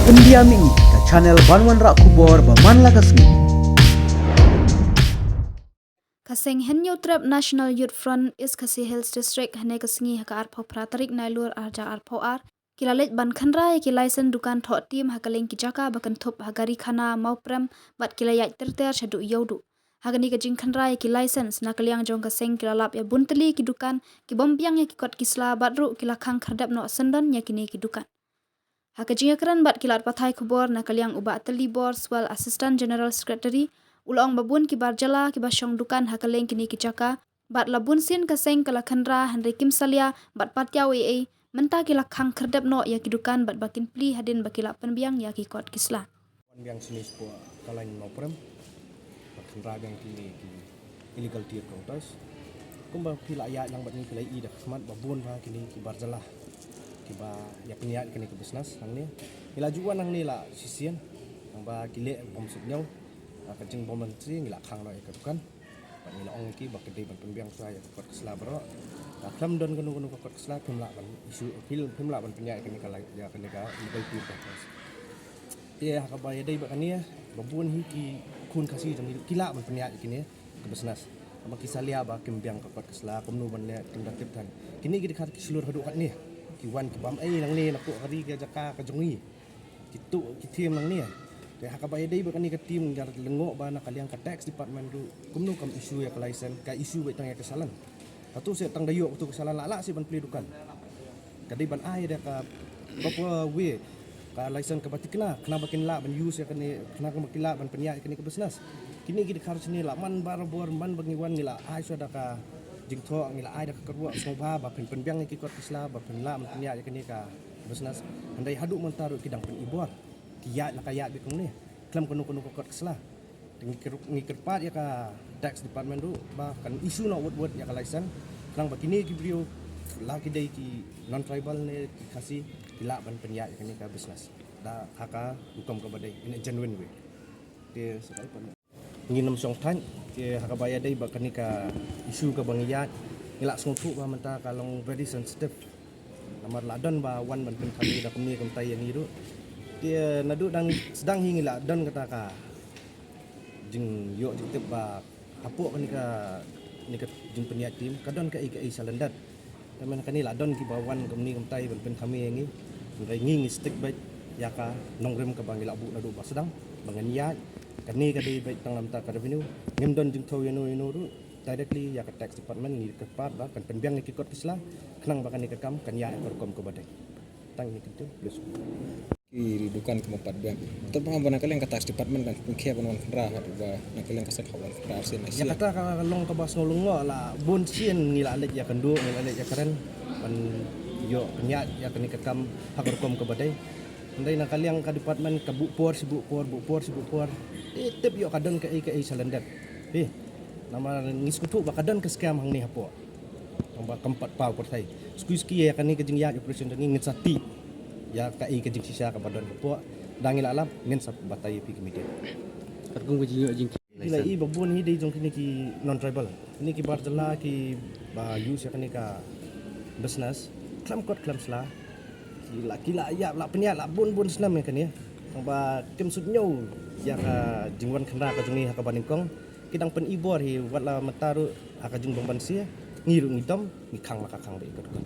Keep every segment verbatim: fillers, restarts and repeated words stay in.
Pyndiah mihngi ka channel ban wanrah khubor ba man la ka sngi. Ka seng Hynñiewtrep National Youth Front East Khasi Hills District hynne ka sngi ha ka arphew phra tarik Nailur arhajar arphew ar ki la leit ban khynra ïa ki license dukan thoh tim ha kylleng ki jaka ba kynthup ha Garikhana, Mawprem bad ki la ïaid ter ter shaduh Ïewduh. Ha kane ka jingkhynra ïa ki license na ka liang jong ka seng ki la lap ïa bun tylli ki dukan ki bym biang ïa ki kot ki sla bad ruh ki la khang khyrdep noh syndon ïa kine ki dukan. Ha ka jingïakren bad ki lad pathai khubor na ka liang u Bah Tylli Bor Swal, Assistant General Secretary, u la ong ba bun ki bar jylla kiba shong dukan ha kylleng kine ki jaka bad la bun sien ka seng ka la khynra hynrei kim salia bad patiaw ei ei, mynta ki la khang khyrdep noh ïa ki dukan bad ba kin plie hadien ba ki la pynbiang ïa ki kot ki sla. Wan biang shane shapoh ka lain Mawprem, ba khynra biang kine ki illegal tea counters. Kumba phi la ïaid lang bad ngi, phi la ïohi da ka khmat ba bun bha kine ki bar jylla kiba ïa pynïaid kane ka business hangne. Ngi la ju wan hangne la shisien, ba ki leh bym suidñiew, ka jingbymbanse, ngi la khang noh ïa ka dukan. Bad ngi la ong ïa ki ba ka dei ban pynbiang shuwa ïa ka kot ka sla baroh. Ba khlem don kano kano ka kot ka sla, phim lah ban issue, phim, phim lah ban pynïaid ïa kane ka la-, ïa kane ka illegal tea counters. Te ha kaba ïadei bad kane, ba bun hi ki khun Khasi jong ngi ki lah ban pynïaid ïa kine ka business. Haba ki salia ba kim biang ka kot ka sla, kumno ban leh, kim da tip than. Kine ki dkhar ki shlur haduh katne. Ki wan ki bam ei nangne na poh ka ri ka jaka ka jong ngi. Ki tuh ki thiam nangne. Te ha kaba ïadei bad kane ka team, nga lyngngoh ba na ka liang ka tax department ruh kumno kam issue ïa ka license, ka issue beit tang ïa ka challan. Hato seh tang da ïoh kato ka challan la lah seh ban plie dukan. Ka dei ban ai da ka proper way, ka license kaba thikna, khnang ba kin lah ban use ïa kane, khnang ba kin lah ban pynïaid ïa kane ka business. Kine ki dkhar shane la man barabor, man ba ngi wan ngi la ai shuwa da ka jingthoh, ngi la ai da ka kyrwoh sngewbha ba phin pynbiang ïa ki kot ki sla ba phin lah ban pynïaid ïa kane ka business. Hynrei haduh mynta ruh ki dang pynibor, ki ïaid la ka ïaid beit kumne, khlem kano kano ka kot ka sla. Te ngi kyr-, ngi kyrpad ïa ka tax department ruh ba kan issue noh wut wut ïa ka license, khnang ba kine ki briew, la ki dei ki non tribal ne ki Khasi, ki lah ban pynïaid ïa kane ka business da ha ka rukom kaba dei, in a genuine way. Te sa ka pat ngin ym shong thait. Te ha kaba ïadei bad kane ka issue kaba ngi ïaid, ngi la sngewthuh ba mynta ka long very sensitive. Namar la don ba wan ban pynkham ïa da kumne kumtai ïa ngi ruh. Te naduh dang sdang hi ngi la don kata ka jingïoh jingtip ba hapoh kane ka, kane ka jingpynïaid tim ka don kaei kaei shalyndet. Te mynta kane la don kiba wan kumne kumtai ban pynkham ïa ngi. Hynrei ngi ngi stick beit ïa ka nongrim kaba ngi la buh naduh ba sdang ba ngin ïaid. Kane ka dei beit tang na bynta ka revenue. Ngim don jingthew ïano ïano ruh. Directly ïa ka tax department ngi kyrpad ba kan pynbiang ïa ki kot ki sla khnang ba kane ka kam kan ïaid ha ka rukom kaba dei. Tang ïa kito, please. Ki dukan ki bym pat biang. Te ba na ka liang ka tax department kan pynkhia ban wan khynra, ha ba na ka liang ka seng hap wan khynra sien. Ïa kata ka long kaba sngew lyngngoh, la bun sien ngi la leit ïakynduh, ngi la leit ïakren ban ïoh pynïaid ïa kane ka kam ha ka rukom kaba dei. Hynrei na ka liang ka department ka buh por shi buh por, buh por shi buh por. Te tip ïoh ka don kaei kaei shalyndet. Te namar ngi sngewthuh ba ka don ka scam hangne hapoh. Tang ba kam pat paw pyrthei. Suki suki ïa kane ka jingïaid operation jong ngi ngin sa tih ïa kaei ka jingshisha kaba don hapoh. Da ngi la lap ngin sa batai ïa phi ki media. Katkum ka jingïoh jingkit. Phi la i ba bun hi dei jong kine ki non tribal. Kine ki bar jylla kiba use ïa kane ka business khlem kot khlem sla. Ki la, ki la ïa la pynïaid la bun bun snem ïa kane. Tang ba kim suidñiew ïa ka jingwan khynra ka jong ngi ha kaba nyngkong. Ki dang pynibor hi, wat la mynta ruh ha ka jingbymbanse, ngi ruh ngi dom, ngi khang la ka khang beit ka dukan.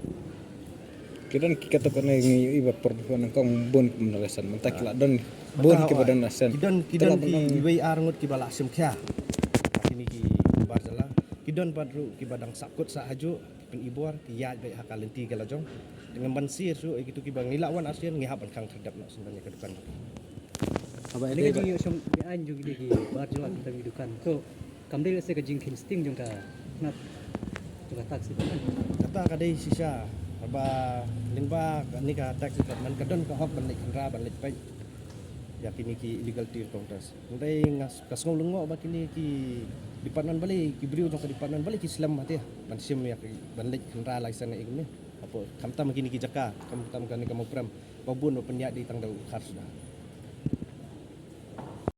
Ki don ki kato kane ngi ïohi ba por ba nyngkong bun ki bym don license, mynta ki la don bun kiba don license. Ki don, ki don ki iwei ar ngut kiba la shim khia. Kine ki bar jylla. Ki don pat ruh kiba dang sah kut sah hajuh, ki pynibor, ki ïaid beit ha ka lynti ka la jong. Te ngam ban sir shuh ïa kito kiba ngi la wan arsien, ngi hap ban khang khyrdep noh shen ban ïa ka dukan. Haba ïa kane ka jingïoh shong beaiñ jong kine ki bar jylla ki tang ki dukan. To kam dei lehse ka jingkheiñ sting jong ka, na, jong ka tax department. Kata ka dei shisha, haba lyngba kane ka tax department ka don ka hok ban leit khynra ban leit peit ïa kine ki illegal tea counters. Hynrei nga s-, ka sngew lyngngoh ba kine ki department balei, ki briew jong ka department balei ki slem hate ban shim ïa ki, ban leit khynra license ïa kine. Hapoh khamtam kine ki jaka, khamtam kane ka Mawprem, ba bun ba pynïaid dei tang da u dkhar suda.